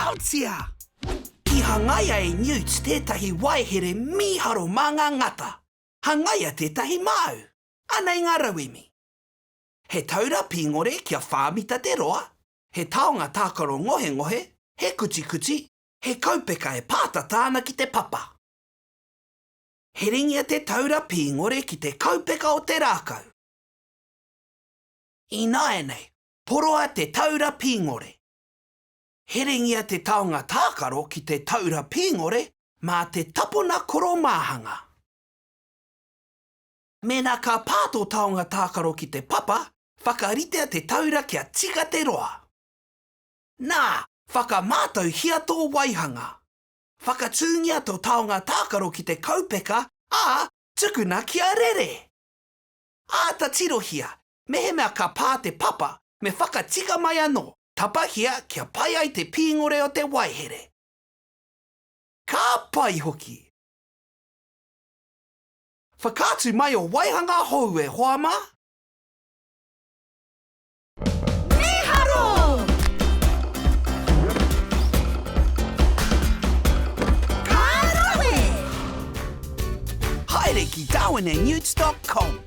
Aotea! I hangaia e Newt tētahi waehere mīharo mā ngā ngata. Hangaia tētahi māu. Anei ngā rauemi. He taura pīngore kia whāmita te roa, he taonga tākaro ngohengohe, he kutikuti, he kaupeka e pātata ana ki te papa. Herengia te taura pīngore ki te kaupeka o te rākau. Ināianei, poroa te taura pīngore. Herengia te taonga tākaro ki te taura pīngore mā te tapona koromāhanga. Mēnā ka pā tō taonga tākaro ki te papa, whakaritea te taura kia tika te roa. Nā, whakamātauhia tō waihanga. Whakatūngia tō taonga tākaro ki te kaupeka, ā, tukuna kia rere! Āta tirohia, mehemea ka pā te papa, me whakatika mai anō, tapahia kia pai ai te pīngore o te waehere. Ka pai hoki! Whakaatu mai o waihanga hou e hoa mā! Mīharo! Ka rawe! Haere ki darwinandnewts dot com.